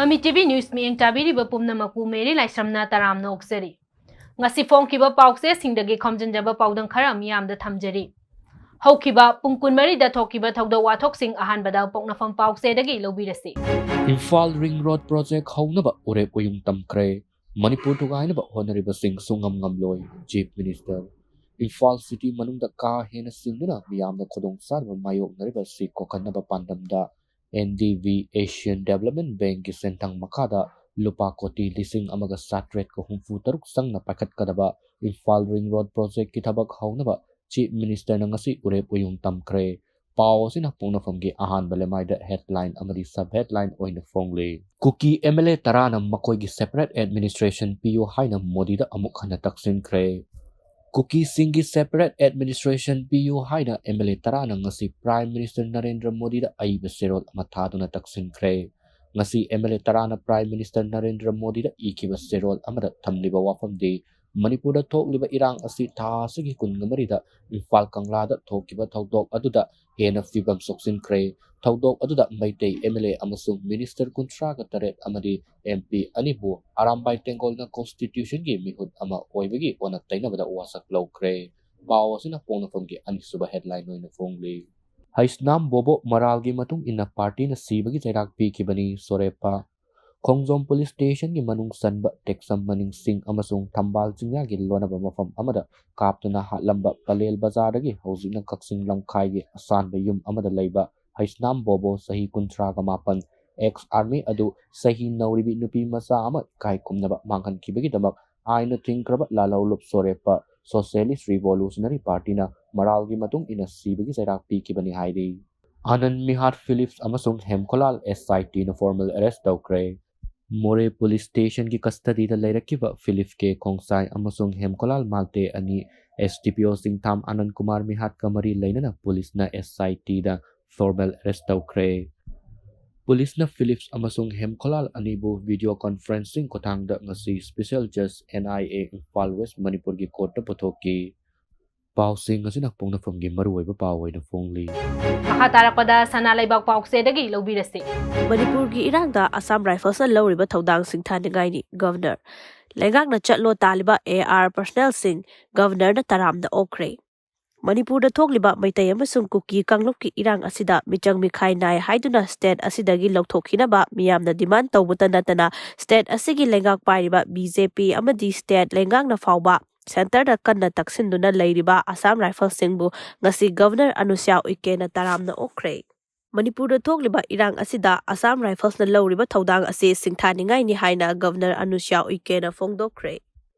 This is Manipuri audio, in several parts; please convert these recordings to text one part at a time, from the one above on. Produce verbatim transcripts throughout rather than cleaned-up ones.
ꯑꯃꯤ ꯇꯤꯚꯤ ꯅ꯭ꯌꯨꯁ ꯃꯤꯠꯌꯦꯡ ꯇꯥꯕꯤꯔꯤꯕ ꯄꯨꯝꯅꯃꯛꯄꯨ ꯃꯦꯔꯤ ꯂꯥꯏꯁ꯭ꯔꯝꯅ ꯇꯔꯥꯝꯅ ꯑꯣꯛꯆꯔꯤ꯫ ꯉꯁꯤ ꯐꯣꯡꯈꯤꯕ ꯄꯥꯎꯆꯦꯁꯤꯡꯗꯒꯤ ꯈꯣꯝꯖꯤꯟꯖꯕ ꯄꯥꯎꯗꯝ ꯈꯔ ꯃꯤꯌꯥꯝꯗ ꯊꯝꯖꯔꯤ꯫ ꯍꯧꯈꯤꯕ ꯄꯨꯡ ꯀꯨꯟꯃꯔꯤꯗ ꯊꯣꯛꯈꯤꯕ ꯊꯧꯗꯣꯛ ꯋꯥꯊꯣꯛꯁꯤꯡ ꯑꯍꯥꯟꯕꯗ ꯄꯣꯛꯅꯐꯝ ꯄꯥꯎꯆꯦꯗꯒꯤ ꯂꯧꯕꯤꯔꯁꯤ꯫ ꯏꯝꯐꯥꯜ ꯔꯤꯡ ꯔꯣꯗ ꯄ꯭ꯔꯣꯖꯦꯛ ꯍꯧꯅꯕ ꯎꯔꯦꯞ ꯎꯌꯨꯡ ꯇꯝꯈ꯭ꯔꯦ꯫ ꯃꯅꯤꯄꯨꯔ ꯊꯨꯒꯥꯏꯅꯕ ꯍꯣꯠꯅꯔꯤꯕꯁꯤꯡ ꯁꯨꯡꯉꯝ ꯉꯝꯂꯣꯏ, ꯆꯤꯐ ꯃꯤꯅꯤꯁꯇꯔ꯫ ꯏꯝꯐꯥꯜ ꯁꯤꯇꯤ ꯃꯅꯨꯡꯗ ꯀꯥ ꯍꯦꯟꯅ ꯆꯤꯡꯗꯨꯅ ꯃꯤꯌꯥꯝꯅ ꯈꯨꯗꯣꯡꯆꯥꯗꯕ ꯃꯥꯌꯣꯛꯅꯔꯤꯕ ꯑꯁꯤ ꯀꯣꯛꯍꯟꯅꯕ ꯄꯥꯟꯗꯝꯗ N D B Asian development ꯕꯦꯡꯛꯀꯤ ꯁꯦꯟꯊꯪ ꯃꯈꯥꯗ ꯂꯨꯄꯥ ꯀꯣꯇꯤ ꯂꯤꯁꯤꯡ ꯑꯃꯒ ꯆꯥꯇ꯭ꯔꯦꯠꯀ ꯍꯨꯝꯐꯨ ꯇꯔꯨꯛ ꯆꯪꯅ ꯄꯥꯏꯈꯠꯀꯗꯕ ꯏꯝꯐꯥꯜ ꯔꯤꯡ ꯔꯣꯗ ꯄ꯭ꯔꯣꯖꯦꯛꯀꯤ ꯊꯕꯛ ꯍꯧꯅꯕ ꯆꯤꯐ ꯃꯤꯅꯤꯁꯇꯔꯅ ꯉꯁꯤ ꯎꯔꯦꯞ ꯎꯌꯨꯡ ꯇꯝꯈ꯭ꯔꯦ꯫ ꯄꯥꯎ ꯑꯁꯤꯅ ꯄꯣꯛꯅꯐꯝꯒꯤ ꯑꯍꯥꯟꯕ ꯂꯩꯃꯥꯏꯗ ꯍꯦꯗꯂꯥꯏꯟ ꯑꯃꯗꯤ ꯁꯕ ꯍꯦꯗꯂꯥꯏꯟ ꯑꯣꯏꯅ ꯐꯣꯡꯂꯤ꯫ ꯀꯨꯀꯤ ꯑꯦꯝ ꯑꯦꯜ ꯑꯦ ꯇꯔꯥꯅ ꯃꯈꯣꯏꯒꯤ ꯁꯦꯄꯔꯦꯠ ꯑꯦꯗꯃꯤꯅꯤꯁꯇ꯭ꯔꯦꯁꯟ ꯄꯤꯌꯨ ꯍꯥꯏꯅ ꯃꯣꯗꯤꯗ ꯑꯃꯨꯛ ꯍꯟꯅ ꯇꯛꯁꯤꯟꯈ꯭ꯔꯦ꯫ ꯀꯨꯀꯤꯁꯤꯡꯒꯤ ꯁꯦꯄꯔꯦꯠ ꯑꯦꯗꯃꯤꯅꯤꯁꯇ꯭ꯔꯦꯁꯟ ꯄꯤꯌꯨ ꯍꯥꯏꯅ ꯑꯦꯝ ꯑꯦꯜ ꯑꯦ ꯇꯔꯥꯅ ꯉꯁꯤ ꯄ꯭ꯔꯥꯏꯝ ꯃꯤꯅꯤꯁꯇꯔ ꯅꯔꯦꯟꯗ꯭ꯔ ꯃꯣꯗꯤꯗ ꯑꯏꯕ ꯆꯦꯔꯣꯜ ꯑꯃ ꯊꯥꯗꯨꯅ ꯇꯛꯁꯤꯟꯈ꯭ꯔꯦ꯫ ꯉꯁꯤ ꯑꯦꯝ ꯑꯦꯜ ꯑꯦ ꯇꯔꯥꯅ ꯄ꯭ꯔꯥꯏꯝ ꯃꯤꯅꯤꯁꯇꯔ ꯅꯔꯦꯟꯗ꯭ꯔ ꯃꯣꯗꯤꯗ ꯏꯈꯤꯕ ꯆꯦꯔꯣꯜ ꯑꯃꯗ ꯊꯝꯂꯤꯕ ꯋꯥꯐꯝꯗꯤ, ꯃꯅꯤꯄꯨꯔꯗ ꯊꯣꯛꯂꯤꯕ ꯏꯔꯥꯡ ꯑꯁꯤ ꯊꯥ ꯑꯁꯤꯒꯤ ꯀꯨꯟꯒ ꯃꯔꯤꯗ ꯏꯝꯐꯥꯜ ꯀꯪꯂꯥꯗ ꯊꯣꯛꯈꯤꯕ ꯊꯧꯗꯣꯛ ꯑꯗꯨꯗ ꯍꯦꯟꯅ ꯐꯤꯕꯝ ꯁꯣꯛꯆꯤꯟꯈ꯭ꯔꯦ꯫ ꯊꯧꯗꯣꯛ ꯑꯗꯨꯗ ꯃꯩꯇꯩ ꯑꯦꯝ ꯑꯦꯜ ꯑꯦ ꯑꯃꯁꯨꯡ ꯃꯤꯅꯤꯁꯇꯔ ꯀꯨꯟꯊ꯭ꯔꯥꯒ ꯇꯔꯦꯠ ꯑꯃꯗꯤ ꯑꯦꯝ ꯄꯤ ꯑꯅꯤꯕꯨ ꯑꯔꯥꯝꯕꯥꯏ ꯇꯦꯡꯒꯣꯜꯅ ꯀꯣꯟꯁꯇꯤꯇ꯭ꯌꯨꯁꯟꯒꯤ ꯃꯤꯍꯨꯠ ꯑꯃ ꯑꯣꯏꯕꯒꯤ ꯑꯣꯟꯅ ꯇꯩꯅꯕꯗ ꯋꯥꯁꯛ ꯂꯧꯈ꯭ꯔꯦ꯫ ꯄꯥꯎ ꯑꯁꯤꯅ ꯄꯣꯛꯅꯐꯝꯒꯤ ꯑꯅꯤꯁꯨꯕ ꯍꯦꯗꯂꯥꯏꯟ ꯑꯣꯏꯅ ꯐꯣꯡꯂꯤ꯫ ꯍꯩꯁꯅꯥꯝ ꯕꯣꯕꯣ ꯃꯔꯥꯜꯒꯤ ꯃꯇꯨꯡ ꯏꯟꯅ ꯄꯥꯔꯇꯤꯅ ꯁꯤꯕꯒꯤ ꯆꯩꯔꯥꯛ ꯄꯤꯈꯤꯕꯅꯤ, ꯁꯣꯔꯦꯞꯄ꯫ ꯈꯣꯡꯖꯣꯝ ꯄꯨꯂꯤꯁ ꯁ꯭ꯇꯦꯁꯟꯒꯤ ꯃꯅꯨꯡ ꯆꯟꯕ ꯇꯦꯛꯆꯝ ꯃꯅꯤꯡ ꯆꯤꯡ ꯑꯃꯁꯨꯡ ꯊꯝꯕꯥꯜ ꯆꯤꯡꯌꯥꯒꯤ ꯂꯣꯟꯅꯕ ꯃꯐꯝ ꯑꯃꯗ ꯀꯥꯞꯇꯨꯅ ꯍꯥꯠꯂꯝꯕ ꯄꯂꯦꯜ ꯕꯖꯥꯔꯗꯒꯤ ꯍꯧꯖꯤꯛꯅ ꯀꯛꯆꯤꯡ ꯂꯝꯈꯥꯏꯒꯤ ꯑꯁꯥꯟꯕ ꯌꯨꯝ ꯑꯃꯗ ꯂꯩꯕ ꯍꯩꯁꯅꯥꯝ ꯕꯣꯕꯣ ꯆꯍꯤ ꯀꯨꯟꯊ꯭ꯔꯥꯒ ꯃꯥꯄꯟ, ꯑꯦꯛꯁ ꯑꯥꯔꯃꯤ ꯑꯗꯨ ꯆꯍꯤ ꯅꯧꯔꯤꯕꯤ ꯅꯨꯄꯤ ꯃꯆꯥ ꯑꯃ ꯏꯀꯥꯏ ꯈꯨꯝꯅꯕ ꯃꯥꯡꯍꯟꯈꯤꯕꯒꯤꯗꯃꯛ ꯑꯥꯏꯟꯅ ꯊꯤꯡꯈ꯭ꯔꯕ ꯂꯥꯜꯍꯧꯂꯨꯞ ꯁꯣꯔꯦꯞꯄ ꯁꯣꯁꯤꯌꯦꯂꯤꯁ ꯔꯤꯚꯣꯂꯨꯁꯅꯔꯤ ꯄꯥꯔꯇꯤꯅ ꯃꯔꯥꯜꯒꯤ ꯃꯇꯨꯡ ꯏꯟꯅ ꯁꯤꯕꯒꯤ ꯆꯩꯔꯥꯛ ꯄꯤꯈꯤꯕꯅꯤ ꯍꯥꯏꯔꯤ꯫ ꯑꯅꯟ ꯃꯤꯍꯥꯠ ꯐꯤꯂꯤꯞꯁ ꯑꯃꯁꯨꯡ ꯍꯦꯝꯈꯣꯂꯥꯜ ꯑꯦꯁ ꯑꯥꯏ ꯇꯤꯅ ꯐꯣꯔꯃꯦꯜ ꯑꯦꯔꯦꯁ ꯇꯧꯈ꯭ꯔꯦ꯫ ꯃꯣꯔꯦ ꯄꯨꯂꯤꯁ ꯁ꯭ꯇꯦꯁꯟꯒꯤ ꯀꯁꯇꯗꯤꯗ ꯂꯩꯔꯛꯈꯤꯕ ꯐꯤꯂꯤꯞ ꯀꯦ ꯈꯣꯡꯁꯥꯏ ꯑꯃꯁꯨꯡ ꯍꯦꯝꯈꯣꯂꯥꯜ ꯃꯥꯜꯇꯦ ꯑꯅꯤ ꯑꯦꯁ ꯗꯤ ꯄꯤ ꯑꯣ ꯆꯤꯡꯊꯥꯝ ꯑꯅꯟ ꯀꯨꯃꯥꯔ ꯃꯤꯍꯥꯠꯀ ꯃꯔꯤ ꯂꯩꯅꯅ ꯄꯨꯂꯤꯁꯅ ꯑꯦꯁ ꯑꯥꯏ ꯇꯤꯗ ꯐꯣꯔꯃꯦꯜ ꯑꯦꯔꯦꯁ ꯇꯧꯈ꯭ꯔꯦ꯫ ꯄꯨꯂꯤꯁꯅ ꯐꯤꯂꯤꯞꯁ ꯑꯃꯁꯨꯡ ꯍꯦꯝꯈꯣꯂꯥꯜ ꯑꯅꯤꯕꯨ ꯚꯤꯗꯤꯑꯣ ꯀꯣꯟꯐꯔꯦꯟꯁꯤꯡ ꯈꯨꯠꯊꯥꯡꯗ ꯉꯁꯤ ꯁ꯭ꯄꯦꯁꯦꯜ ꯖꯁ N I A Imphal was ꯃꯅꯤꯄꯨꯔꯒꯤ ꯀꯣꯔꯠꯇ ꯄꯨꯊꯣꯛꯈꯤ꯫ ꯄꯥꯎꯁꯤꯡ ꯑꯁꯤꯅ ꯄꯣꯛꯅꯐꯝꯒꯤ ꯃꯔꯨꯑꯣꯏꯕ ꯄꯥꯎ ꯑꯣꯏꯅ ꯐꯣꯡꯂꯤ꯫ ꯃꯈꯥ ꯇꯥꯔꯛꯄꯗ ꯁꯅꯥ ꯂꯩꯕꯥꯛ ꯄꯥꯎꯆꯦꯗꯒꯤ ꯂꯧꯕꯤꯔꯁꯤ꯫ ꯃꯅꯤꯄꯨꯔꯒꯤ ꯏꯔꯥꯡꯗ ꯑꯁꯥꯝ ꯔꯥꯏꯐꯜꯁꯅ ꯂꯧꯔꯤꯕ ꯊꯧꯗꯥꯡ ꯁꯤꯡꯊꯥꯅꯤꯡꯉꯥꯏꯅꯤ ꯒꯕꯅꯔ꯫ ꯂꯩꯉꯥꯛꯅ ꯆꯠꯂꯣ ꯇꯥꯜꯂꯤꯕ ꯑꯦ ꯑꯥꯔ ꯄꯔꯁꯅꯦꯜꯁꯤꯡ ꯒꯕꯅꯔꯅ ꯇꯔꯥꯝꯅ ꯑꯣꯛꯈ꯭ꯔꯦ꯫ ꯃꯅꯤꯄꯨꯔꯗ ꯊꯣꯛꯂꯤꯕ ꯃꯩꯇꯩ ꯑꯃꯁꯨꯡ ꯀꯨꯀꯤ ꯀꯥꯡꯂꯨꯞꯀꯤ ꯏꯔꯥꯡ ꯑꯁꯤꯗ ꯃꯤꯆꯪ ꯃꯤꯈꯥꯏ ꯅꯥꯏ ꯍꯥꯏꯗꯨꯅ ꯁ꯭ꯇꯦꯠ ꯑꯁꯤꯗꯒꯤ ꯂꯧꯊꯣꯛꯈꯤꯅꯕ ꯃꯤꯌꯥꯝꯅ ꯗꯤꯃꯥꯟ ꯇꯧꯕꯇ ꯅꯠꯇꯅ ꯁ꯭ꯇꯦꯠ ꯑꯁꯤꯒꯤ ꯂꯩꯉꯥꯛ ꯄꯥꯏꯔꯤꯕ ꯕꯤ ꯖꯦ ꯄꯤ ꯑꯃꯗꯤ ꯁ꯭ꯇꯦꯠ ꯂꯩꯉꯥꯛꯅ ꯐꯥꯎꯕ ꯁꯦꯟꯇꯔꯗ ꯀꯟꯅ ꯇꯛꯁꯤꯟꯗꯨꯅ ꯂꯩꯔꯤꯕ ꯑꯁꯥꯝ ꯔꯥꯏꯐꯜꯁꯤꯡꯕꯨ ꯉꯁꯤ ꯒꯕꯅꯔ ꯑꯅꯨꯁ꯭ꯌꯥ ꯎꯏꯀꯦꯅ ꯇꯔꯥꯝꯅ ꯑꯣꯛꯈ꯭ꯔꯦ꯫ ꯃꯅꯤꯄꯨꯔꯗ ꯊꯣꯛꯂꯤꯕ ꯏꯔꯥꯡ ꯑꯁꯤꯗ ꯑꯁꯥꯝ ꯔꯥꯏꯐꯜꯁꯅ ꯂꯧꯔꯤꯕ ꯊꯧꯗꯥꯡ ꯑꯁꯤ ꯁꯤꯡꯊꯥꯅꯤꯡꯉꯥꯏꯅꯤ ꯍꯥꯏꯅ ꯒꯕꯅꯔ ꯑꯅꯨꯁ꯭ꯌꯥ ꯎꯏꯀꯦꯅ ꯐꯣꯡꯗꯣꯛꯈ꯭ꯔꯦ꯫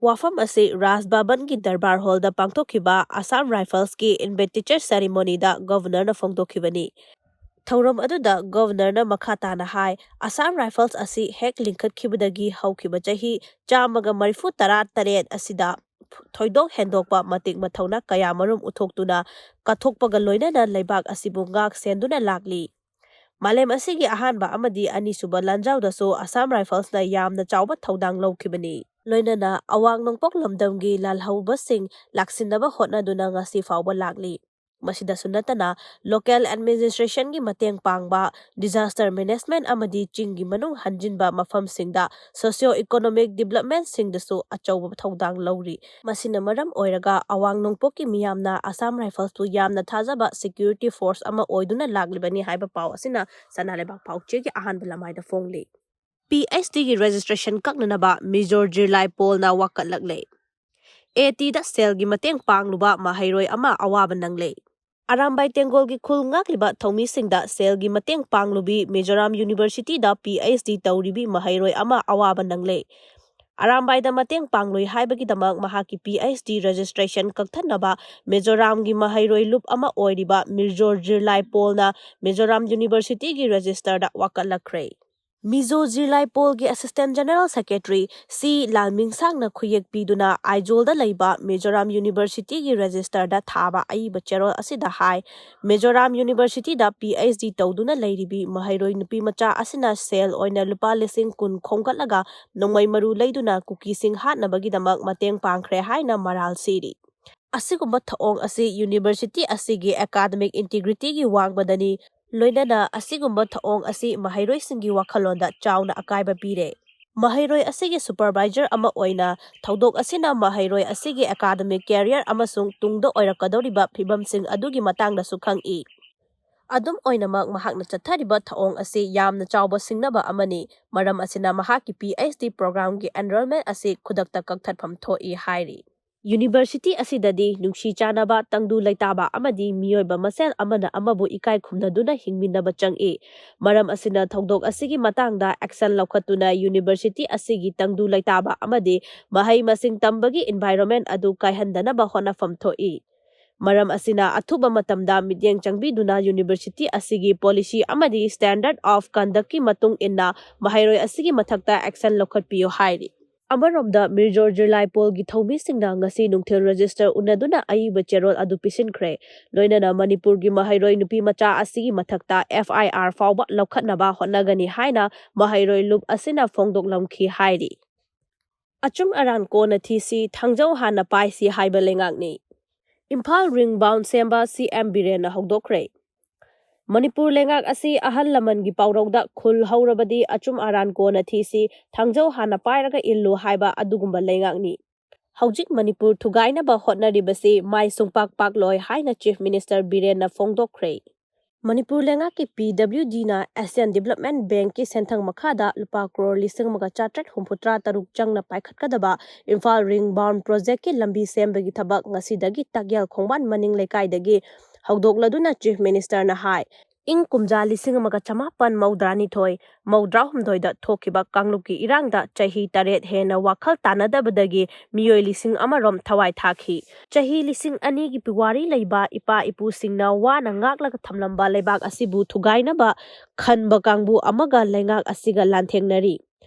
ꯋꯥꯐꯝ ꯑꯁꯤ ꯔꯥꯖ ꯚꯕꯟꯒꯤ ꯗꯔꯕꯥꯔ ꯍꯣꯜꯗ ꯄꯥꯡꯊꯣꯛꯈꯤꯕ ꯑꯁꯥꯝ ꯔꯥꯏꯐꯜꯁꯀꯤ ꯏꯟꯚꯦꯁꯇꯤꯆꯔ ꯁꯦꯔꯤꯃꯣꯅꯤꯗ ꯒꯕꯅꯔꯅ ꯐꯣꯡꯗꯣꯛꯈꯤꯕꯅꯤ꯫ ꯊꯧꯔꯝ ꯑꯗꯨꯗ ꯒꯕꯅꯔꯅ ꯃꯈꯥ ꯇꯥꯅ ꯍꯥꯏ, ꯑꯁꯥꯝ ꯔꯥꯏꯐꯜꯁ ꯑꯁꯤ ꯍꯦꯛ ꯂꯤꯡꯈꯠꯈꯤꯕꯗꯒꯤ ꯍꯧꯈꯤꯕ ꯆꯍꯤ ꯆꯥꯝꯃꯒ ꯃꯔꯤꯐꯨ ꯇꯔꯥ ꯇꯔꯦꯠ ꯑꯁꯤꯗ ꯊꯣꯏꯗꯣꯛ ꯍꯦꯟꯗꯣꯛꯄ ꯃꯇꯤꯛ ꯃꯊꯧꯅꯥ ꯀꯌꯥ ꯃꯔꯨꯝ ꯎꯠꯊꯣꯛꯇꯨꯅ ꯀꯠꯊꯣꯛꯄꯒ ꯂꯣꯏꯅꯅ ꯂꯩꯕꯥꯛ ꯑꯁꯤꯕꯨ ꯉꯥꯛ ꯁꯦꯟꯗꯨꯅ ꯂꯥꯛꯂꯤ꯫ ꯃꯥꯂꯦꯝ ꯑꯁꯤꯒꯤ ꯑꯍꯥꯟꯕ ꯑꯃꯗꯤ ꯑꯅꯤꯁꯨꯕ ꯂꯥꯟꯖꯥꯎꯗꯁꯨ ꯑꯁꯥꯝ ꯔꯥꯏꯐꯜꯁꯅ ꯌꯥꯝꯅ ꯆꯥꯎꯕ ꯊꯧꯗꯥꯡ ꯂꯧꯈꯤꯕꯅꯤ꯫ ꯂꯣꯏꯅꯅ ꯑꯋꯥꯡ ꯅꯣꯡꯄꯣꯛ ꯂꯝꯗꯝꯒꯤ ꯂꯥꯜꯍꯧꯕꯁꯤꯡ ꯂꯥꯛꯁꯤꯟꯅꯕ ꯍꯣꯠꯅꯗꯨꯅ ꯉꯁꯤ ꯐꯥꯎꯕ ꯂꯥꯛꯂꯤ꯫ ꯃꯁꯤꯗꯁꯨ ꯅꯠꯇꯅ ꯂꯣꯀꯦꯜ ꯑꯦꯗꯃꯤꯅꯤꯁꯇ꯭ꯔꯦꯁꯟꯒꯤ ꯃꯇꯦꯡ ꯄꯥꯡꯕ, ꯗꯤꯖꯥꯁꯇꯔ ꯃꯦꯅꯦꯖꯃꯦꯟ ꯑꯃꯗꯤ ꯆꯤꯡꯒꯤ ꯃꯅꯨꯡ ꯍꯟꯖꯤꯟꯕ ꯃꯐꯝꯁꯤꯡꯗ ꯁꯣꯁꯤꯌꯣ ꯏꯀꯣꯅꯣꯃꯤꯛ ꯗꯤꯕꯂꯞꯃꯦꯟꯁꯤꯡꯗꯁꯨ ꯑꯆꯧꯕ ꯊꯧꯗꯥꯡ ꯂꯧꯔꯤ꯫ ꯃꯁꯤꯅ ꯃꯔꯝ ꯑꯣꯏꯔꯒ ꯑꯋꯥꯡ ꯅꯣꯡꯄꯣꯛꯀꯤ ꯃꯤꯌꯥꯝꯅ ꯑꯁꯥꯝ ꯔꯥꯏꯐꯜꯁꯄꯨ ꯌꯥꯝꯅ ꯊꯥꯖꯕ ꯁꯦꯀ꯭ꯌꯨꯔꯤꯇꯤ ꯐꯣꯔꯁ ꯑꯃ ꯑꯣꯏꯗꯨꯅ ꯂꯥꯛꯂꯤꯕꯅꯤ ꯍꯥꯏꯕ ꯄꯥꯎ ꯑꯁꯤꯅ ꯁꯅꯥ ꯂꯩꯕꯥꯛ ꯄꯥꯎꯆꯦꯒꯤ ꯑꯍꯥꯟꯕ ꯂꯃꯥꯏꯗ ꯐꯣꯡꯂꯤ꯫ ꯄꯤ ꯑꯩꯆ ꯗꯤꯒꯤ ꯔꯦꯖꯤꯁꯇ꯭ꯔꯦꯁꯟ ꯀꯛꯅꯅꯕ ꯃꯤꯖꯣ ꯖꯤꯔꯂꯥꯏ ꯄꯣꯜꯅ ꯋꯥꯀꯠꯂꯛꯂꯦ꯫ ꯑꯦ ꯇꯤꯗ ꯁꯦꯜꯒꯤ ꯃꯇꯦꯡ ꯄꯥꯡꯂꯨꯕ ꯃꯍꯩꯔꯣꯏ ꯑꯃ ꯑꯋꯥꯕ ꯅꯪꯂꯦ꯫ ꯑꯔꯥꯝꯕꯥꯏ ꯇꯦꯡꯒꯣꯜꯒꯤ ꯈꯨꯜ ꯉꯥꯛꯂꯤꯕ ꯊꯧꯃꯤꯁꯤꯡꯗ ꯁꯦꯜꯒꯤ ꯃꯇꯦꯡ ꯄꯥꯡꯂꯨꯕꯤ ꯃꯤꯖꯣꯔꯥꯝ ꯌꯨꯅꯤꯚꯔꯁꯤꯇꯤꯗ ꯄꯤ ꯑꯩꯆ ꯗꯤ ꯇꯧꯔꯤꯕꯤ ꯃꯍꯩꯔꯣꯏ ꯑꯃ ꯑꯋꯥꯕ ꯅꯪꯂꯦ꯫ ꯑꯔꯥꯝꯕꯥꯏꯗ ꯃꯇꯦꯡ ꯄꯥꯡꯂꯣꯏ ꯍꯥꯏꯕꯒꯤꯗꯃꯛ ꯃꯍꯥꯛꯀꯤ ꯄꯤ ꯑꯩꯆ ꯗꯤ ꯔꯦꯖꯤꯁꯇ꯭ꯔꯦꯁꯟ ꯀꯛꯊꯠꯅꯕ ꯃꯤꯖꯣꯔꯥꯝꯒꯤ ꯃꯍꯩꯔꯣꯏ ꯂꯨꯞ ꯑꯃ ꯑꯣꯏꯔꯤꯕ ꯃꯤꯔꯖꯣ ꯖꯤꯔꯂꯥꯏ ꯄꯣꯜꯅ ꯃꯤꯖꯣꯔꯥꯝ ꯌꯨꯅꯤꯚꯔꯁꯤꯇꯤꯒꯤ ꯔꯦꯖꯤꯁꯇꯔꯗ ꯋꯥꯀꯠꯂꯛꯈ꯭ꯔꯦ꯫ ꯃꯤꯖꯣ ꯖꯤꯔꯂꯥꯏ ꯄꯣꯜꯒꯤ ꯑꯦꯁꯤꯁꯇꯦꯟ ꯖꯦꯅꯔꯦꯜ ꯁꯦꯀ꯭ꯔꯦꯇꯔꯤ ꯁꯤ ꯂꯥꯜꯃꯤꯡꯁꯥꯡꯅ ꯈꯨꯌꯦꯛ ꯄꯤꯗꯨꯅ ꯑꯥꯏꯖꯣꯜꯗ ꯂꯩꯕ ꯃꯤꯖꯣꯔꯥꯝ ꯌꯨꯅꯤꯚꯔꯁꯤꯇꯤꯒꯤ ꯔꯦꯖꯤꯁꯇꯔꯗ ꯊꯥꯕ ꯑꯏꯕ ꯆꯦꯔꯣꯜ ꯑꯁꯤꯗ ꯍꯥꯏ, ꯃꯤꯖꯣꯔꯥꯝ ꯌꯨꯅꯤꯚꯔꯁꯤꯇꯤꯗ ꯄꯤ ꯑꯩꯆ ꯗꯤ ꯇꯧꯗꯨꯅ ꯂꯩꯔꯤꯕꯤ ꯃꯍꯩꯔꯣꯏ ꯅꯨꯄꯤ ꯃꯆꯥ ꯑꯁꯤꯅ ꯁꯦꯜ ꯑꯣꯏꯅ ꯂꯨꯄꯥ ꯂꯤꯁꯤꯡ ꯀꯨꯟ ꯈꯣꯝꯒꯠꯂꯒ ꯅꯣꯡꯃꯩ ꯃꯔꯨ ꯂꯩꯗꯨꯅ ꯀꯨꯀꯤꯁꯤꯡ ꯍꯥꯠꯅꯕꯒꯤꯗꯃꯛ ꯃꯇꯦꯡ ꯄꯥꯡꯈ꯭ꯔꯦ ꯍꯥꯏꯅ ꯃꯔꯥꯜ ꯁꯤꯔꯤ꯫ ꯑꯁꯤꯒꯨꯝꯕ ꯊꯧꯑꯣꯡ ꯑꯁꯤ university ꯑꯁꯤꯒꯤ academic integrityꯒꯤ ꯋꯥꯡꯃꯗꯅꯤ, ꯂꯣꯏꯅꯅ ꯑꯁꯤꯒꯨꯝꯕ ꯊꯧꯑꯣꯡ ꯑꯁꯤ ꯃꯍꯩꯔꯣꯏꯁꯤꯡꯒꯤ ꯋꯥꯈꯜꯂꯣꯟꯗ ꯆꯥꯎꯅ ꯑꯀꯥꯏꯕ ꯄꯤꯔꯦ꯫ ꯃꯍꯩꯔꯣꯏ ꯑꯁꯤꯒꯤ supervisor ꯑꯃ ꯑꯣꯏꯅ, ꯊꯧꯗꯣꯛ ꯑꯁꯤꯅ ꯃꯍꯩꯔꯣꯏ ꯑꯁꯤꯒꯤ academic career ꯑꯃꯁꯨꯡ ꯇꯨꯡꯗ ꯑꯣꯏꯔꯛꯀꯗꯧꯔꯤꯕ ꯐꯤꯚꯝꯁꯤꯡ ꯑꯗꯨꯒꯤ ꯃꯇꯥꯡꯗꯁꯨ ꯈꯪꯏ꯫ ꯑꯗꯨꯝ ꯑꯣꯏꯅꯃꯛ, ꯃꯍꯥꯛꯅ ꯆꯠꯊꯔꯤꯕ ꯊꯧꯑꯣꯡ ꯑꯁꯤ ꯌꯥꯝꯅ ꯆꯥꯎꯕ ꯁꯤꯡꯅꯕ ꯑꯃꯅꯤ, ꯃꯔꯝ ꯑꯁꯤꯅ ꯃꯍꯥꯛꯀꯤ PhD programꯒꯤ enrollment ꯑꯁꯤ ꯈꯨꯗꯛꯇ ꯀꯛꯊꯠꯐꯝ ꯊꯣꯛꯏ ꯍꯥꯏꯔꯤ꯫ University ꯑꯁꯤꯗꯗꯤ ꯅꯨꯡꯁꯤ ꯆꯥꯟꯅꯕ, ꯇꯪꯗꯨ ꯂꯩꯇꯥꯕ ꯑꯃꯗꯤ ꯃꯤꯑꯣꯏꯕ ꯃꯁꯦꯜ ꯑꯃꯅ ꯑꯃꯕꯨ ꯏꯀꯥꯏ ꯈꯨꯝꯅꯗꯨꯅ ꯍꯤꯡꯃꯤꯟꯅꯕ ꯆꯪꯏ꯫ ꯃꯔꯝ ꯑꯁꯤꯅ ꯊꯧꯗꯣꯛ ꯑꯁꯤꯒꯤ ꯃꯇꯥꯡꯗ action ꯂꯧꯈꯠꯇꯨꯅ university ꯑꯁꯤꯒꯤ ꯇꯪꯗꯨ ꯂꯩꯇꯥꯕ ꯑꯃꯗꯤ ꯃꯍꯩ ꯃꯁꯤꯡ ꯇꯝꯕꯒꯤ environment ꯑꯗꯨ ꯀꯥꯏꯍꯟꯗꯅꯕ ꯍꯣꯠꯅꯐꯝ ꯊꯣꯛꯏ꯫ ꯃꯔꯝ ꯑꯁꯤꯅ ꯑꯊꯨꯕ ꯃꯇꯝꯗ ꯃꯤꯠꯌꯦꯡ ꯆꯪꯕꯤꯗꯨꯅ university ꯑꯁꯤꯒꯤ policy ꯑꯃꯗꯤ standard of conductꯀꯤ ꯃꯇꯨꯡ ꯏꯟꯅ ꯃꯍꯩꯔꯣꯏ ꯑꯁꯤꯒꯤ ꯃꯊꯛꯇ action ꯂꯧꯈꯠꯄꯤꯌꯨ ꯍꯥꯏꯔꯤ꯫ ꯑꯃꯔꯣꯝꯗ, ꯃꯤꯔꯖꯣꯔ ꯖꯤꯔꯂꯥꯏꯄꯣꯜꯒꯤ ꯊꯧꯃꯤꯁꯤꯡꯅ ꯉꯁꯤ ꯅꯨꯡꯊꯤꯜ register ꯎꯅꯗꯨꯅ ꯑꯏꯕ ꯆꯦꯔꯣꯜ ꯑꯗꯨ ꯄꯤꯁꯤꯟꯈ꯭ꯔꯦ꯫ ꯂꯣꯏꯅꯅ ꯃꯅꯤꯄꯨꯔꯒꯤ ꯃꯍꯩꯔꯣꯏ ꯅꯨꯄꯤ ꯃꯆꯥ ꯑꯁꯤꯒꯤ ꯃꯊꯛꯇ FIR ꯐꯥꯎꯕ ꯂꯧꯈꯠꯅꯕ ꯍꯣꯠꯅꯒꯅꯤ ꯍꯥꯏꯅ ꯃꯍꯩꯔꯣꯏ ꯂꯨꯞ ꯑꯁꯤꯅ ꯐꯣꯡꯗꯣꯛꯂꯝꯈꯤ ꯍꯥꯏꯔꯤ꯫ ꯑꯆꯨꯝ ꯑꯔꯥꯟ ꯀꯣꯟꯅ ꯊꯤꯁꯤ, ꯊꯥꯡꯖꯧ ꯍꯥꯟꯅ ꯄꯥꯏꯁꯤ ꯍꯥꯏꯕ ꯂꯩꯉꯥꯛꯅꯤ꯫ ꯏꯝꯐꯥꯜ ring bound ꯁꯦꯝꯕ CM ꯕꯤꯔꯦꯟꯅ ꯍꯧꯗꯣꯛꯈ꯭ꯔꯦ꯫ ꯃꯅꯤꯄꯨꯔ ꯂꯩꯉꯥꯛ ꯑꯁꯤ ꯑꯍꯜ ꯂꯃꯟꯒꯤ ꯄꯥꯎꯔꯧꯗ "ꯈꯨꯜ ꯍꯧꯔꯕꯗꯤ ꯑꯆꯨꯝ ꯑꯔꯥꯟ ꯀꯣꯟꯅ ꯊꯤꯁꯤ, ꯊꯥꯡꯖꯧ ꯍꯥꯟꯅ ꯄꯥꯏꯔꯒ ꯏꯜꯂꯨ" ꯍꯥꯏꯕ ꯑꯗꯨꯒꯨꯝꯕ ꯂꯩꯉꯥꯛꯅꯤ꯫ ꯍꯧꯖꯤꯛ ꯃꯅꯤꯄꯨꯔ ꯊꯨꯒꯥꯏꯅꯕ ꯍꯣꯠꯅꯔꯤꯕꯁꯤ ꯃꯥꯏ ꯁꯨꯡꯄꯥꯛ ꯄꯥꯛꯂꯣꯏ ꯍꯥꯏꯅ Chief Minister ꯕꯤꯔꯦꯟꯅ ꯐꯣꯡꯗꯣꯛꯈ꯭ꯔꯦ꯫ ꯃꯅꯤꯄꯨꯔ ꯂꯩꯉꯥꯛꯀꯤ PWDꯅ Asian Development Bankꯀꯤ ꯁꯦꯟꯊꯪ ꯃꯈꯥꯗ ꯂꯨꯄꯥ ꯀ꯭ꯔꯣꯔ ꯂꯤꯁꯤꯡ ꯑꯃꯒ ꯆꯥꯇ꯭ꯔꯦꯠ ꯍꯨꯝꯐꯨꯇꯔꯥ ꯇꯔꯨꯛ ꯆꯪꯅ ꯄꯥꯏꯈꯠꯀꯗꯕ ꯏꯝꯐꯥꯜ ring bound projectꯀꯤ ꯂꯝꯕꯤ ꯁꯦꯝꯕꯒꯤ ꯊꯕꯛ ꯉꯁꯤꯗꯒꯤ ꯇꯥꯛꯌꯦꯜ ꯈꯣꯡꯕꯥꯟ ꯃꯅꯤꯡ ꯂꯩꯀꯥꯏꯗꯒꯤ ꯍꯧꯗꯣꯛꯂꯗꯨꯅ Chief Ministerꯅ ꯍꯥꯏ, ꯏꯪ ꯀꯨꯝꯖꯥ ꯂꯤꯁꯤꯡ ꯑꯃꯒ ꯆꯃꯥꯄꯟ ꯃꯧꯗ꯭ꯔꯥꯅꯤꯊꯣꯏ ꯃꯧꯗ꯭ꯔꯥꯍꯨꯝꯗꯣꯏꯗ ꯊꯣꯛꯈꯤꯕ ꯀꯥꯡꯂꯨꯞꯀꯤ ꯏꯔꯥꯡꯗ ꯆꯍꯤ ꯇꯔꯦꯠ ꯍꯦꯟꯅ ꯋꯥꯈꯜ ꯇꯥꯅꯗꯕꯗꯒꯤ ꯃꯤꯑꯣꯏ ꯂꯤꯁꯤꯡ ꯑꯃꯔꯣꯝ ꯊꯋꯥꯏ ꯊꯥꯈꯤ꯫ ꯆꯍꯤ ꯂꯤꯁꯤꯡ ꯑꯅꯤꯒꯤ ꯄꯨꯋꯥꯔꯤ ꯂꯩꯕ ꯏꯄꯥ ꯏꯄꯨꯁꯤꯡꯅ ꯋꯥꯅ ꯉꯥꯛꯂꯒ ꯊꯝꯂꯝꯕ ꯂꯩꯕꯥꯛ ꯑꯁꯤꯕꯨ ꯊꯨꯒꯥꯏꯅꯕ ꯈꯟꯕ ꯀꯥꯡꯕꯨ ꯑꯃꯒ ꯂꯩꯉꯥꯛ ꯑꯁꯤꯒ ꯂꯥꯟꯊꯦꯡꯅꯔꯤ꯫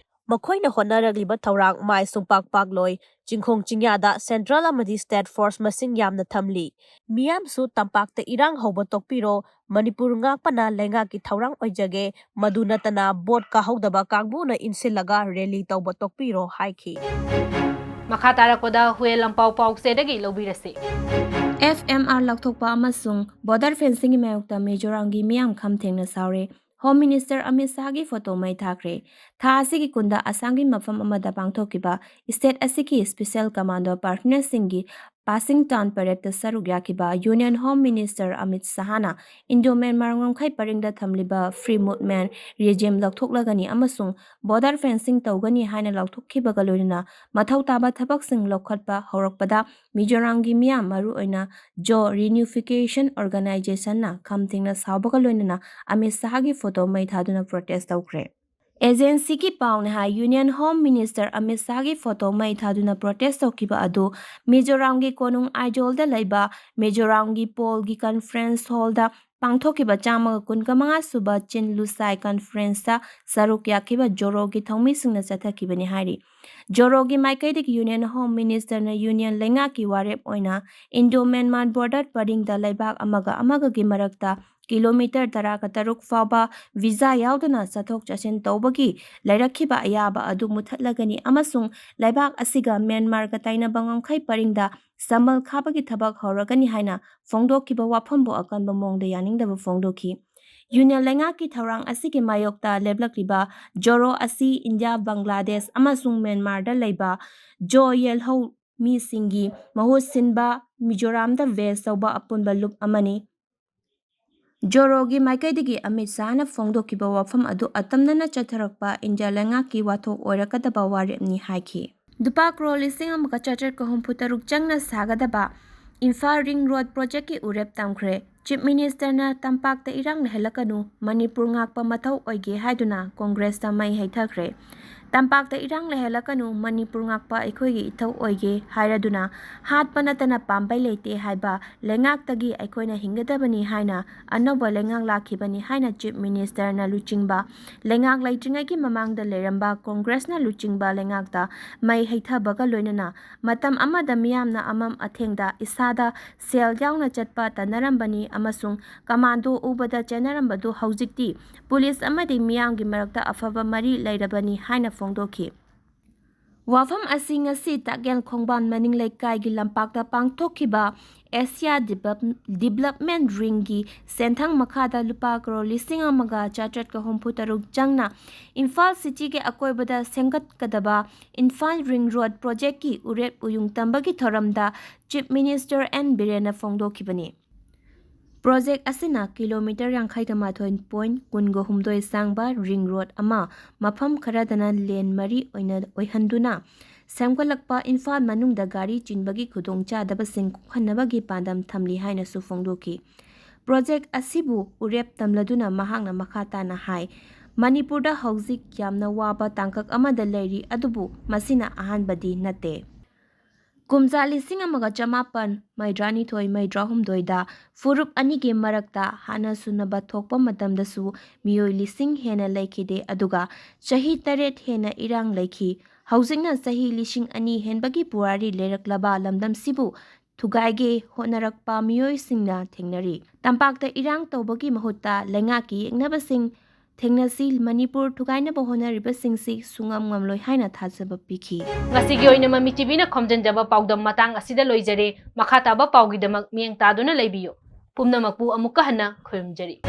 ꯃꯈꯣꯏꯅ ꯍꯣꯠꯅꯔꯛꯂꯤꯕ ꯊꯧꯔꯥꯡ ꯃꯥꯏ ꯁꯨꯡꯄꯥꯛ ꯄꯥꯛꯂꯣꯏ꯫ ꯆꯤꯡꯈꯣꯡ ꯆꯤꯡꯌꯥꯗ central ꯑꯃꯗꯤ state force ꯃꯁꯤꯡ ꯌꯥꯝꯅ ꯊꯝꯂꯤ꯫ ꯃꯤꯌꯥꯝꯁꯨ ꯇꯝꯄꯥꯛꯇ ꯏꯔꯥꯡ ꯍꯧꯕ ꯇꯣꯛꯄꯤꯔꯣ, ꯃꯅꯤꯄꯨꯔ ꯉꯥꯛꯄꯅ ꯂꯩꯉꯥꯛꯀꯤ ꯊꯧꯔꯥꯡ ꯑꯣꯏꯖꯒꯦ, ꯃꯗꯨ ꯅꯠꯇꯅ vote ꯀꯥꯍꯧꯗꯕ ꯀꯥꯡꯕꯨꯅ ꯏꯟꯁꯤꯜꯂꯒ rally ꯇꯧꯕ ꯇꯣꯛꯄꯤꯔꯣ ꯍꯥꯏꯈꯤ꯫ ꯃꯈꯥ ꯇꯥꯔꯛꯄꯗ ꯍꯨꯌꯦꯟ ꯂꯥꯟꯄꯥꯎ ꯄꯥꯎꯆꯦꯗꯒꯤ ꯂꯧꯕꯤꯔꯁꯤ꯫ ꯑꯦꯐ ꯑꯦꯝ ꯑꯥꯔ ꯂꯧꯊꯣꯛꯄ ꯑꯃꯁꯨꯡ ꯕꯣꯔꯗꯔ ꯐꯦꯟꯁꯤꯡꯒꯤ ꯃꯥꯌꯣꯛꯇ ꯃꯤꯖꯣꯔꯥꯝꯒꯤ ꯃꯤꯌꯥꯝ ꯈꯝ ꯊꯦꯡꯅ ꯁꯥꯎꯔꯦ꯫ ꯍꯣꯝ ꯃꯤꯅꯤꯁꯇꯔ ꯑꯃꯤꯠ ꯁꯥꯍꯒꯤ ꯐꯣꯇꯣ ꯃꯩ ꯊꯥꯈ꯭ꯔꯦ꯫ ꯊꯥ ꯑꯁꯤꯒꯤ ꯀꯨꯟꯗ ꯑꯁꯥꯝꯒꯤ ꯃꯐꯝ ꯑꯃꯗ ꯄꯥꯡꯊꯣꯛꯈꯤꯕ ꯁ꯭ꯇꯦꯠ ꯑꯁꯤꯒꯤ ꯁ꯭ꯄꯦꯁꯦꯜ ꯀꯃꯥꯟꯗꯣ ꯄꯥꯔꯇꯅꯔꯁꯤꯡꯒꯤ ꯄꯥꯁꯤꯡ ꯇꯥꯎꯟ ꯄꯦꯔꯦꯗꯇ ꯁꯔꯨꯛ ꯌꯥꯈꯤꯕ ꯌꯨꯅꯤꯌꯟ ꯍꯣꯝ ꯃꯤꯅꯤꯁꯇꯔ ꯑꯃꯤꯠ ꯁꯥꯍꯅ ꯏꯟꯗꯣ ꯃ꯭ꯌꯥꯟꯃꯥꯔ ꯉꯝꯈꯩ ꯄꯔꯤꯡꯗ ꯊꯝꯂꯤꯕ ꯐ꯭ꯔꯤ ꯃꯨꯚꯃꯦꯟꯠ ꯔꯦꯖꯤꯝ ꯂꯧꯊꯣꯛꯂꯒꯅꯤ ꯑꯃꯁꯨꯡ ꯕꯣꯔꯗꯔ ꯐꯦꯟꯁꯤꯡ ꯇꯧꯒꯅꯤ ꯍꯥꯏꯅ ꯂꯥꯎꯊꯣꯛꯈꯤꯕꯒ ꯂꯣꯏꯅꯅ ꯃꯊꯧ ꯇꯥꯕ ꯊꯕꯛꯁꯤꯡ ꯂꯧꯈꯠꯄ ꯍꯧꯔꯛꯄꯗ ꯃꯤꯖꯣꯔꯥꯝꯒꯤ ꯃꯤꯌꯥꯝ, ꯃꯔꯨꯑꯣꯏꯅ ꯖꯣ ꯔꯤꯌꯨꯅꯤꯐꯤꯀꯦꯁꯟ ꯑꯣꯔꯒꯅꯥꯏꯖꯦꯁꯟꯅ ꯈꯝ ꯊꯦꯡꯅ ꯁꯥꯎꯕꯒ ꯂꯣꯏꯅꯅ ꯑꯃꯤꯠ ꯁꯥꯍꯒꯤ ꯐꯣꯇꯣ ꯃꯩ ꯊꯥꯗꯨꯅ ꯄ꯭ꯔꯣꯇꯦꯁ ꯇꯧꯈ꯭ꯔꯦ꯫ ꯑꯦꯖꯦꯟꯁꯤꯒꯤ ꯄꯥꯎꯅ ꯍꯥꯏ, ꯌꯨꯅꯤꯌꯟ ꯍꯣꯝ ꯃꯤꯅꯤꯁꯇꯔ ꯑꯃꯤꯠ ꯁꯥꯍꯒꯤ ꯐꯣꯇꯣ ꯃꯩ ꯊꯥꯗꯨꯅ ꯄ꯭ꯔꯣꯇꯦꯁ ꯇꯧꯈꯤꯕ ꯑꯗꯨ ꯃꯤꯖꯣꯔꯥꯝꯒꯤ ꯀꯣꯅꯨꯡ ꯑꯥꯏꯖꯣꯜꯗ ꯂꯩꯕ ꯃꯤꯖꯣꯔꯥꯝꯒꯤ ꯄꯣꯜꯒꯤ ꯀꯟꯐꯔꯦꯟꯁ ꯍꯣꯜꯗ ꯄꯥꯡꯊꯣꯛꯈꯤꯕ ꯆꯥꯝꯃꯒ ꯀꯨꯟꯒ ꯃꯉꯥ ꯁꯨꯕ ꯆꯤꯟ ꯂꯨꯁꯥꯏ ꯀꯟꯐꯔꯦꯟꯁꯇ ꯁꯔꯨꯛ ꯌꯥꯈꯤꯕ ꯖꯣꯔꯣꯒꯤ ꯊꯧꯃꯤꯁꯤꯡꯅ ꯆꯠꯊꯈꯤꯕꯅꯤ ꯍꯥꯏꯔꯤ꯫ ꯖꯣꯔꯣꯒꯤ ꯃꯥꯏꯀꯩꯗꯒꯤ ꯌꯨꯅꯤꯌꯟ ꯍꯣꯝ ꯃꯤꯅꯤꯁꯇꯔꯅ ꯌꯨꯅꯤꯌꯟ ꯂꯩꯉꯥꯛꯀꯤ ꯋꯥꯔꯦꯞ ꯑꯣꯏꯅ ꯏꯟꯗꯣ ꯃ꯭ꯌꯥꯟꯃꯥꯔ ꯕꯣꯔꯗꯔ ꯄꯔꯤꯡꯗ ꯂꯩꯕꯥꯛ ꯑꯃꯒ ꯑꯃꯒꯒꯤ ꯃꯔꯛꯇ ꯀꯤꯂꯣꯃꯤꯇꯔ ꯇꯔꯥꯒ ꯇꯔꯨꯛ ꯐꯥꯎꯕ ꯚꯤꯖꯥ ꯌꯥꯎꯗꯅ ꯆꯠꯊꯣꯛ ꯆꯠꯁꯤꯟ ꯇꯧꯕꯒꯤ ꯂꯩꯔꯛꯈꯤꯕ ꯑꯌꯥꯕ ꯑꯗꯨ ꯃꯨꯊꯠꯂꯒꯅꯤ ꯑꯃꯁꯨꯡ ꯂꯩꯕꯥꯛ ꯑꯁꯤꯒ ꯃ꯭ꯌꯥꯟꯃꯥꯔꯒ ꯇꯥꯏꯅꯕ ꯉꯝꯈꯩ ꯄꯔꯤꯡꯗ ꯁꯃꯜ ꯈꯥꯕꯒꯤ ꯊꯕꯛ ꯍꯧꯔꯒꯅꯤ ꯍꯥꯏꯅ ꯐꯣꯡꯗꯣꯛꯈꯤꯕ ꯋꯥꯐꯝꯕꯨ ꯑꯀꯟꯕ ꯃꯑꯣꯡꯗ ꯌꯥꯅꯤꯡꯗꯕ ꯐꯣꯡꯗꯣꯛꯈꯤ꯫ ꯌꯨꯅꯤꯌꯟ ꯂꯩꯉꯥꯛꯀꯤ ꯊꯧꯔꯥꯡ ꯑꯁꯤꯒꯤ ꯃꯥꯌꯣꯛꯇ ꯂꯦꯞꯂꯛꯂꯤꯕ ꯖꯣꯔꯣ ꯑꯁꯤ ꯏꯟꯗꯤꯌꯥ, ꯕꯪꯒ꯭ꯂꯥꯗꯦꯁ ꯑꯃꯁꯨꯡ ꯃ꯭ꯌꯥꯟꯃꯥꯔꯗ ꯂꯩꯕ ꯖꯣ ꯌꯦꯜꯍꯧ ꯃꯤꯁꯤꯡꯒꯤ ꯃꯍꯨꯠ ꯁꯤꯟꯕ ꯃꯤꯖꯣꯔꯥꯝꯗ ꯕꯦꯖ ꯇꯧꯕ ꯑꯄꯨꯟꯕ ꯂꯨꯞ ꯑꯃꯅꯤ꯫ ꯖꯣꯔꯣꯒꯤ ꯃꯥꯏꯀꯩꯗꯒꯤ ꯑꯃꯤꯠ ꯁꯥꯍꯅ ꯐꯣꯡꯗꯣꯛꯈꯤꯕ ꯋꯥꯐꯝ ꯑꯗꯨ ꯑꯇꯝꯅꯅ ꯆꯠꯊꯔꯛꯄ ꯏꯟꯗꯤꯌꯥ ꯂꯩꯉꯥꯛꯀꯤ ꯋꯥꯊꯣꯛ ꯑꯣꯏꯔꯛꯀꯗꯕ ꯋꯥꯔꯦꯞꯅꯤ ꯍꯥꯏꯈꯤ꯫ ꯂꯨꯄꯥ ꯀ꯭ꯔꯣꯔ ꯂꯤꯁꯤꯡ ꯑꯃꯒ ꯆꯥꯇ꯭ꯔꯦꯠꯀ ꯍꯨꯝꯐꯨ ꯇꯔꯨꯛ ꯆꯪꯅ ꯁꯥꯒꯗꯕ ꯏꯝꯐꯥꯜ ꯔꯤꯡ ꯔꯣꯗ ꯄ꯭ꯔꯣꯖꯦꯛꯀꯤ ꯎꯔꯦꯞ ꯇꯝꯈ꯭ꯔꯦ꯫ ꯆꯤꯐ ꯃꯤꯅꯤꯁꯇꯔꯅ ꯇꯝꯄꯥꯛꯇ ꯏꯔꯥꯡ ꯂꯩꯍꯜꯂꯛꯀꯅꯨ, ꯃꯅꯤꯄꯨꯔ ꯉꯥꯛꯄ ꯃꯊꯧ ꯑꯣꯏꯒꯦ ꯍꯥꯏꯗꯨꯅ ꯀꯣꯡꯒ꯭ꯔꯦꯁꯇ ꯃꯩ ꯍꯩꯊꯈ꯭ꯔꯦ꯫ ꯇꯝꯄꯥꯛꯇ ꯏꯔꯥꯡ ꯂꯩꯍꯜꯂꯛꯀꯅꯨ, ꯃꯅꯤꯄꯨꯔ ꯉꯥꯛꯄ ꯑꯩꯈꯣꯏꯒꯤ ꯏꯊꯧ ꯑꯣꯏꯒꯦ ꯍꯥꯏꯔꯗꯨꯅ ꯍꯥꯠꯄ ꯅꯠꯇꯅ ꯄꯥꯝꯕꯩ ꯂꯩꯇꯦ ꯍꯥꯏꯕ ꯂꯩꯉꯥꯛꯇꯒꯤ ꯑꯩꯈꯣꯏꯅ ꯍꯤꯡꯒꯗꯕꯅꯤ ꯍꯥꯏꯅ ꯑꯅꯧꯕ ꯂꯩꯉꯥꯛ ꯂꯥꯛꯈꯤꯕꯅꯤ ꯍꯥꯏꯅ ꯆꯤꯐ ꯃꯤꯅꯤꯁꯇꯔꯅ ꯂꯨꯆꯤꯡꯕ ꯂꯩꯉꯥꯛ ꯂꯩꯇ꯭ꯔꯤꯉꯩꯒꯤ ꯃꯃꯥꯡꯗ ꯂꯩꯔꯝꯕ ꯀꯣꯡꯒ꯭ꯔꯦꯁꯅ ꯂꯨꯆꯤꯡꯕ ꯂꯩꯉꯥꯛꯇ ꯃꯩ ꯍꯩꯊꯕꯒ ꯂꯣꯏꯅꯅ ꯃꯇꯝ ꯑꯃꯗ ꯃꯤꯌꯥꯝꯅ ꯑꯃꯝ ꯑꯊꯦꯡꯗ ꯏꯁꯥꯗ ꯁꯦꯜ ꯌꯥꯎꯅ ꯆꯠꯄ ꯇꯟꯅꯔꯝꯕꯅꯤ ꯑꯃꯁꯨꯡ ꯀꯃꯥꯟꯗꯣ ꯎꯕꯗ ꯆꯦꯟꯅꯔꯝꯕꯗꯨ ꯍꯧꯖꯤꯛꯇꯤ ꯄꯨꯂꯤꯁ ꯑꯃꯗꯤ ꯃꯤꯌꯥꯝꯒꯤ ꯃꯔꯛꯇ ꯑꯐꯕ ꯃꯔꯤ ꯂꯩꯔꯕꯅꯤ ꯍꯥꯏꯅ ꯐꯣꯡꯗꯣꯛꯈꯤ꯫ ꯋꯥꯐꯝ ꯑꯁꯤ ꯉꯁꯤ ꯇꯥꯛꯌꯦꯜ ꯈꯣꯡꯕꯥꯟ ꯃꯅꯤꯡ ꯂꯩꯀꯥꯏꯒꯤ ꯂꯝꯄꯥꯛꯇ ꯄꯥꯡꯊꯣꯛꯈꯤꯕ ꯑꯦꯁꯤꯌꯥ ꯗꯤꯕꯞ-, ꯗꯤꯕꯂꯞꯃꯦꯟ ꯔꯤꯡꯒꯤ ꯁꯦꯟꯊꯪ ꯃꯈꯥꯗ ꯂꯨꯄꯥ ꯀꯔꯣꯔ ꯂꯤꯁꯤꯡ ꯑꯃꯒ ꯆꯥꯇ꯭ꯔꯦꯠꯀ ꯍꯨꯝꯐꯨ ꯇꯔꯨꯛ ꯆꯪꯅ ꯏꯝꯐꯥꯜ ꯁꯤꯇꯤꯒꯤ ꯑꯀꯣꯏꯕꯗ ꯁꯦꯝꯒꯠꯀꯗꯕ ꯏꯝꯐꯥꯜ ꯔꯤꯡ ꯔꯣꯗ ꯄ꯭ꯔꯣꯖꯦꯛꯀꯤ ꯎꯔꯦꯞ ꯎꯌꯨꯡ ꯇꯝꯕꯒꯤ ꯊꯧꯔꯝꯗ ꯆꯤꯐ ꯃꯤꯅꯤꯁꯇꯔ ꯑꯦꯟ ꯕꯤꯔꯦꯟꯅ ꯐꯣꯡꯗꯣꯛꯈꯤꯕꯅꯤ꯫ ꯄ꯭ꯔꯣꯖꯦꯛ ꯑꯁꯤꯅ ꯀꯤꯂꯣꯃꯤꯇꯔ ꯌꯥꯡꯈꯩꯒ ꯃꯥꯊꯣꯏ ꯄꯣꯏꯟ ꯀꯨꯟꯒ ꯍꯨꯝꯗꯣꯏ ꯁꯥꯡꯕ ꯔꯤꯡ ꯔꯣꯗ ꯑꯃ ꯃꯐꯝ ꯈꯔꯗꯅ ꯂꯦꯟ ꯃꯔꯤ ꯑꯣꯏꯅ ꯑꯣꯏꯍꯟꯗꯨꯅ ꯁꯦꯝꯒꯠꯂꯛꯄ ꯏꯝꯐꯥꯜ ꯃꯅꯨꯡꯗ ꯒꯥꯔꯤ ꯆꯤꯟꯕꯒꯤ ꯈꯨꯗꯣꯡꯆꯥꯗꯕꯁꯤꯡ ꯀꯣꯛꯍꯟꯅꯕꯒꯤ ꯄꯥꯟꯗꯝ ꯊꯝꯂꯤ ꯍꯥꯏꯅꯁꯨ ꯐꯣꯡꯗꯣꯛꯈꯤ꯫ ꯄ꯭ꯔꯣꯖꯦꯛ ꯑꯁꯤꯕꯨ ꯎꯔꯦꯞ ꯇꯝꯂꯗꯨꯅ ꯃꯍꯥꯛꯅ ꯃꯈꯥ ꯇꯥꯅ ꯍꯥꯏ, ꯃꯅꯤꯄꯨꯔꯗ ꯍꯧꯖꯤꯛ ꯌꯥꯝꯅ ꯋꯥꯕ ꯇꯥꯡꯀꯛ ꯑꯃꯗ ꯂꯩꯔꯤ, ꯑꯗꯨꯕꯨ ꯃꯁꯤꯅ ꯑꯍꯥꯟꯕꯗꯤ ꯅꯠꯇꯦ꯫ ꯀꯨꯝꯖꯥ ꯂꯤꯁꯤꯡ ꯑꯃꯒ ꯆꯃꯥꯄꯟ ꯃꯩꯗ꯭ꯔꯥꯅꯤꯊꯣꯏ ꯃꯩꯗ꯭ꯔꯥꯍꯨꯝꯗꯣꯏꯗ ꯐꯨꯔꯨꯞ ꯑꯅꯤꯒꯤ ꯃꯔꯛꯇ ꯍꯥꯟꯅ ꯁꯨꯅꯕ ꯊꯣꯛꯄ ꯃꯇꯝꯗꯁꯨ ꯃꯤꯑꯣꯏ ꯂꯤꯁꯤꯡ ꯍꯦꯟꯅ ꯂꯩꯈꯤꯗꯦ, ꯑꯗꯨꯒ ꯆꯍꯤ ꯇꯔꯦꯠ ꯍꯦꯟꯅ ꯏꯔꯥꯡ ꯂꯩꯈꯤ꯫ ꯍꯧꯖꯤꯛꯅ ꯆꯍꯤ ꯂꯤꯁꯤꯡ ꯑꯅꯤ ꯍꯦꯟꯕꯒꯤ ꯄꯨꯋꯥꯔꯤ ꯂꯩꯔꯛꯂꯕ ꯂꯝꯗꯝꯁꯤꯕꯨ ꯊꯨꯒꯥꯏꯒꯦ ꯍꯣꯠꯅꯔꯛꯄ ꯃꯤꯑꯣꯏꯁꯤꯡꯅ ꯊꯦꯡꯅꯔꯤ꯫ ꯇꯝꯄꯥꯛꯇ ꯏꯔꯥꯡ ꯇꯧꯕꯒꯤ ꯃꯍꯨꯠꯇ ꯂꯩꯉꯥꯛꯀꯤ ꯌꯦꯛꯅꯕꯁꯤꯡ ꯊꯦꯡꯅꯁꯤ, ꯃꯅꯤꯄꯨꯔ ꯊꯨꯒꯥꯏꯅꯕ ꯍꯣꯠꯅꯔꯤꯕꯁꯤꯡꯁꯤ ꯁꯨꯡꯉꯝ ꯉꯝꯂꯣꯏ ꯍꯥꯏꯅ ꯊꯥꯖꯕ ꯄꯤꯈꯤ꯫ ꯉꯁꯤꯒꯤ ꯑꯣꯏꯅ ꯃꯃꯤ ꯇꯤꯚꯤꯅ ꯈꯣꯝꯖꯤꯟꯖꯕ ꯄꯥꯎꯗꯝ ꯃꯇꯥꯡ ꯑꯁꯤꯗ ꯂꯣꯏꯖꯔꯦ꯫ ꯃꯈꯥ ꯇꯥꯕ ꯄꯥꯎꯒꯤꯗꯃꯛ ꯃꯤꯠꯌꯦꯡ ꯇꯥꯗꯨꯅ ꯂꯩꯕꯤꯌꯨ꯫ ꯄꯨꯝꯅꯃꯛꯄꯨ ꯑꯃꯨꯛꯀ ꯍꯟꯅ ꯈꯨꯔꯨꯝꯖꯔꯤ꯫